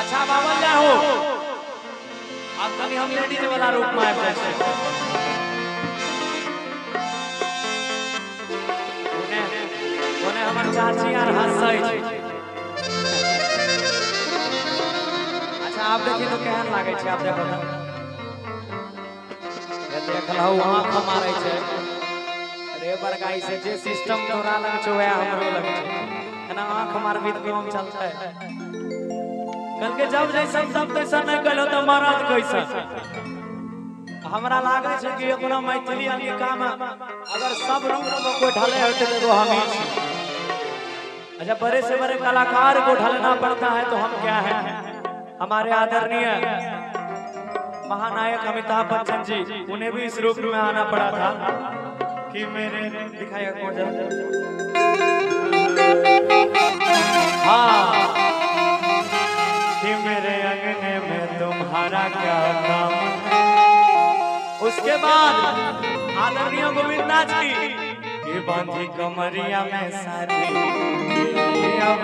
अच्छा बाबा जाय हो। आब कनि हम लेडीज वाला रूप में आबि जाइ छी। ओने ओने हमर चाची आर हंसै छै। अच्छा आब देखी तो केहन लागै छै, आब देखो तऽ। ये देखलहु आँख मारै छै। अरे बड़का से जे सिस्टम तोरा लग छौ वएह हमरो लग छै। एना आँख मारबी तऽ काम चलतै। कल के जब जैसन तब तैसन नहीं कहलो तो मरद कैसन। हमरा लागै छै कि अपना मैथिली अंगिका में अगर सब रूप में कोई ढले होते तो एगो हम ही छी। अच्छा बड़े से बड़े कलाकार को ढलना पड़ता है तो हम क्या हैं। हमारे आदरणीय महानायक अमिताभ बच्चन जी, उन्हें भी इस रूप में आना पड़ा था कि मेरे दिखाइएगा कौन जरा। हाँ कि मेरे अंगने में तुम्हारा क्या काम है। उसके बाद आदरणीय गोविंदा जी की बांधी कमरिया में सारी अब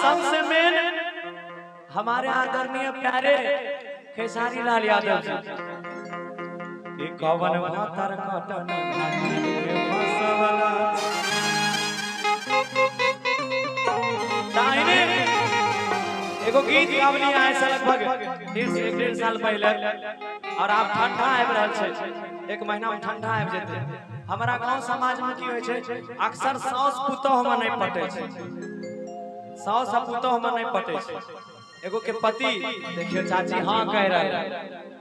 सबसे मेन हमारे आदरणीय प्यारे खेसारी लाल यादव जी कि कवन भातर कटन के फसवला। दाहिने एगो गीत गावली आए से लगभग 1.5 साल पहले और आप ठंडा आबि रहल छै, एक महीना में ठंडा आबि जेतै। हमारा गांव समाज में की होइ छै, अक्सर साउस पुतोह में नहीं पटै छै, साउस आ पुतोह में नहीं पटै छै। एगो के पति देखियो चाची हाँ कह रहे,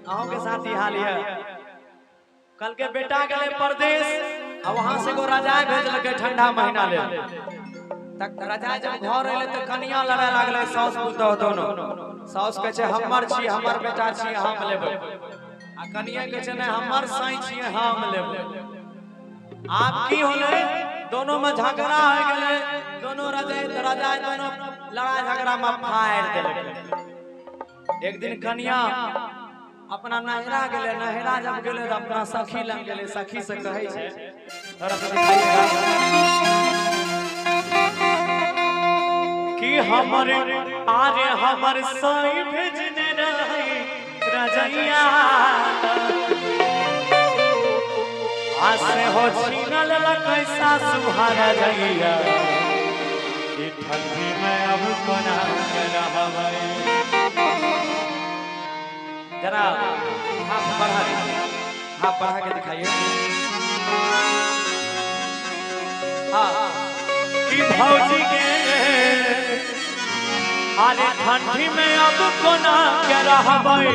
अहों के साथ ई हाल है। कल के बेटा गेलै परदेश आ वहां से एगो रजाई भेजलकै ठंडा महीना लेल। तक रजाई जब घर एलै तऽ कनिया लड़ाय लागलै साउस पुतोह दोनों। साउस कहै छै हमर छी, हमर बेटा छी, हम लेबै। आ कनिया कहै छै नहि हमर साई छी, हम लेबै। आब की होलै, दोनों में झगड़ा हो गेलै, दोनों रजाई रजाई दोनों लड़ाई झगड़ा में फाड़ देलकै। एक दिन कनिया अपना नहरा गेलै, नहरा जब गेलै तऽ अपना सखी लग गेलै, सखी से कहै छै थोड़ा सा दिखाइएगा कि हमर आरे हमर साई भेजने रहे रजैया आसे हो छीनल लकै सासु हारा जइया कि ठंडी में अब कोना के रहबै। जरा हाथ बढ़ा दीजिए, हाथ बढ़ा के दिखाइए। हाँ कि भौजी के अरे ठंडी में अब कोना के रहबै।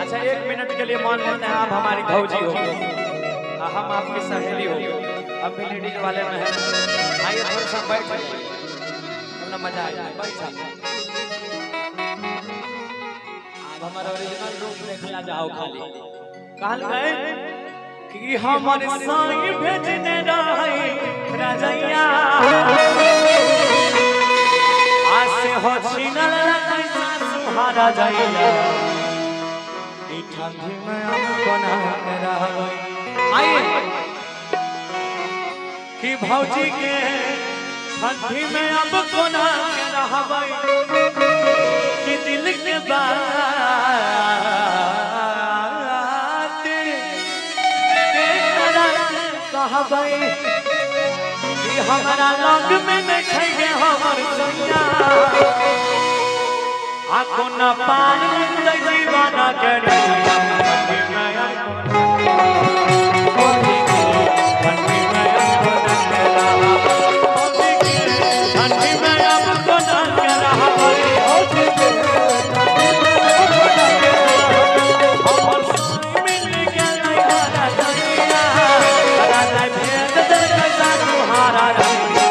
अच्छा 1 मिनट के लिए मान लेते हैं आप हमारी भौजी हो, हम आपकी सहेली हो, हम भी लेडीज वाले में हैं। आइए थोड़ा सा बैठ ना, मजा आएगा। बैठ अब हमारा ओरिजिनल रूप देखला जाओ। खाली कहल गए कि हमर साई भेजने रहे रजैया आसे हो छीनल कैसा सुहारा जइया ई ठंडी में अब कोना के रहबै। आइए कि भौजी के ठंडी में अब कोना के रहबै कि दिल के बात कहबै कि हमरा लग में नहीं छै हमर सैया आ कोना पार लगतै जीवन के नैया। ठंडी में अब ठंडी में अब कोना के रहबै। हमर साई मिल गेलै हारा जइया रजाई भेज देलकै सासु हारा जइया।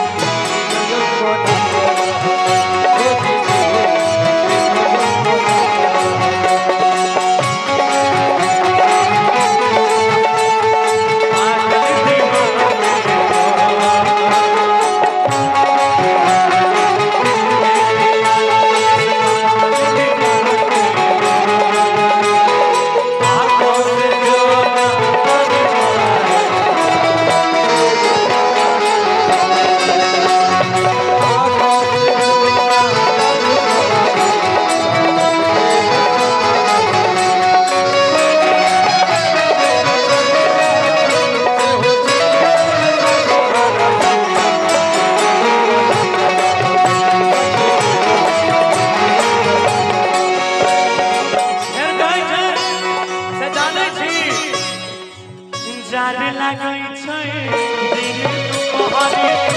दुपहरी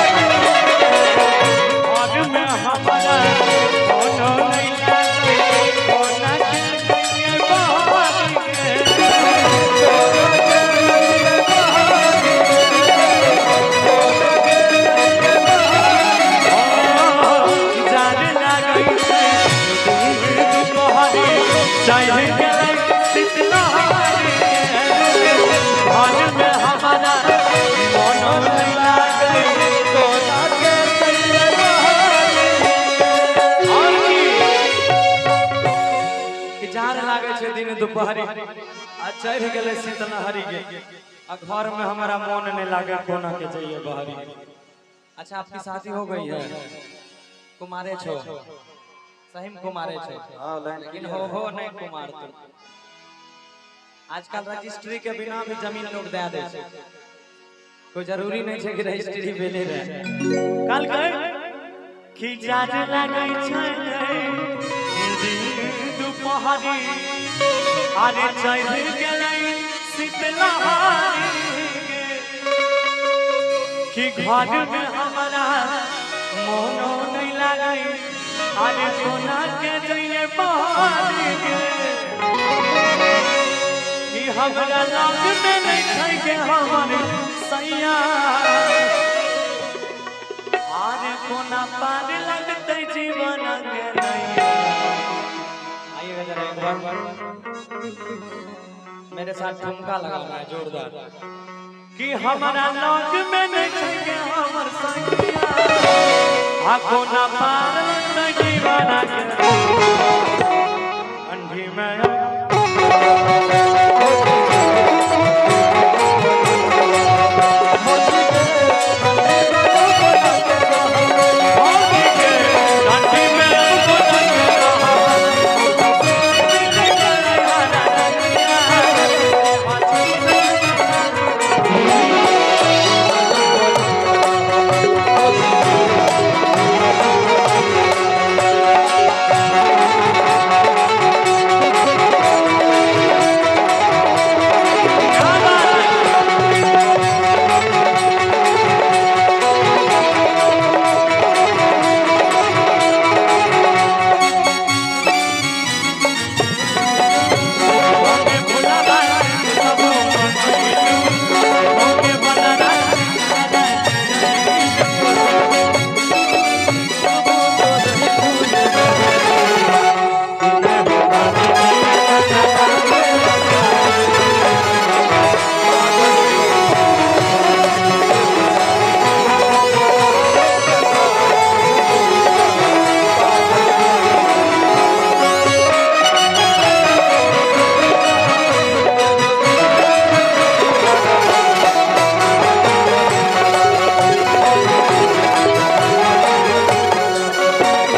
चढ़ गेलै शीतलहरी घर में हमारा कोनो नहीं लागे कोना के जइए बहरी गे। जाने लागै छै दिन दुपहरी चढ़ गेलै शीतलहरी घर में हमारा कोनो नहीं लागै कोना के जइए बहरी। और की कि जाड़ लागै छै दिन दुपहरी आ चढ़ गेलै शीतलहरी के आ घर में हमारा मन नहीं लागे कोना के जइए बहरी। अच्छा, आपकी शादी हो गई है? कुमारे छो? सही में कुमारे छो? हाँ, लाइन लेकिन क्लियर हो है। हो नहीं कुमार तो आजकल रजिस्ट्री के बिना भी जमीन लोग दे दे छै, कोई जरूरी नहीं छै कि रजिस्ट्री भेले रहे। कल कह कि जाड़ लागै छै दिन दुपहरी अरे चढ़ गेलै शीतलहरी कि घर में हमारा मोनो नहीं लागै अरे कोना के जइए बहरी गे कि हमरा लग में नहीं छै के हमर सैया आरे कोना पार लगतै जीवन के नैया। आइएगा जरा एक बार मेरे साथ ठुमका लगाना है जोरदार कि हमरा लग में नहीं छै के हमर सैया आ कोना पार लगतै जीवन के अंधी में। अंधी में कोना के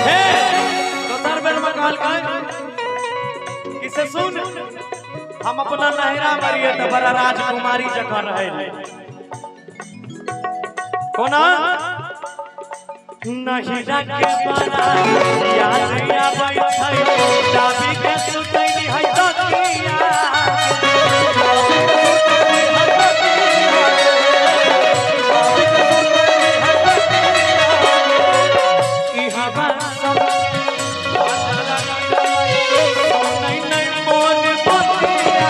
हे दोसर बेर में कहलकै कि से सुन, हम अपना नहिरा मरिए तऽ बड़ा राजकुमारी जकाँ रहै। कोना नहिरा के बड़ा याद आबै छै दाबी के सुतैली है तकिया। ई हवा सब नहीं नहीं मोन बतिया।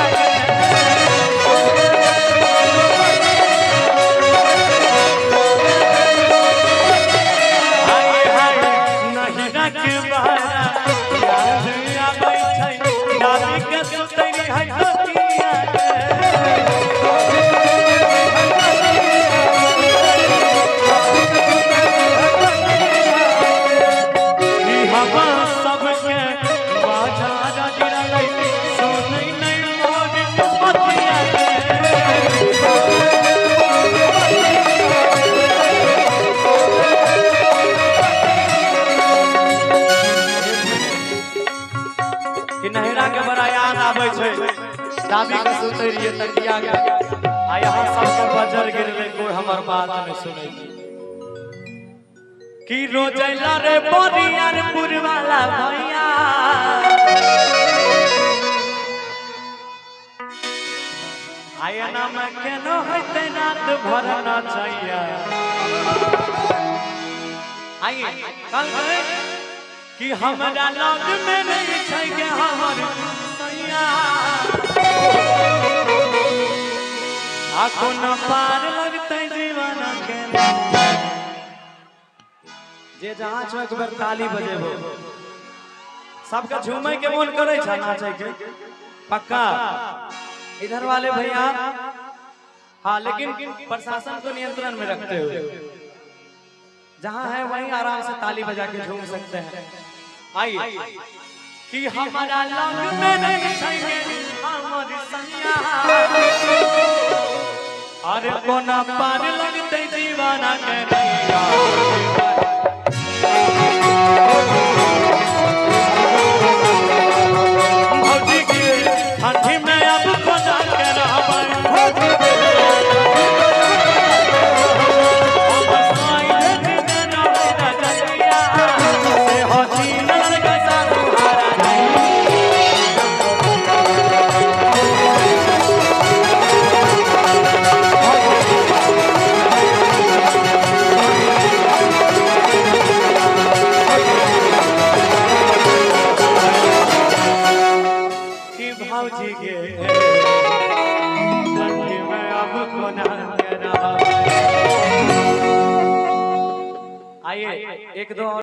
हाय हाय नहिरा के बहारा याद आबै छै दादी के सुतैली है तकिया। ई हवा सबके बाजार गिरलै सुनै नै मोर बतिया। कि नहिरा के बड़ा याद आबै छै दादी के सुतै रहियै तकिया के आ यहाँ सबके बजर गिरलै कोई हमर बात नहीं सुनै छै। कि रोजैला रे बोरियार पुरवाला में केना होइतै रात भर नचैया। आइए कल कहे कि हमरा लग में नहीं छै के हमर सैया, आ कोना पार लगतै जीवन के। जे जहाँ छो एक बेर ताली बजेबो। सबके झूमे के मन करे छै नाचे के, पक्का? इधर वाले भैया, हाँ, लेकिन प्रशासन को नियंत्रण में रखते हुए जहाँ है वहीं आराम से ताली बजा के झूम सकते हैं। आइए कि हमारा लग में नहीं छै हमर सैया, अरे कोना पार लगते जीवन के नैया। भौजी के ठंडी में अब कोना के रहबै, हमर साईं भेज देना रजनिया, से होची नल के सासु हारा नहीं। कि भौजी के ठंडी में अब कोना के रहबै। आइए एक दो और।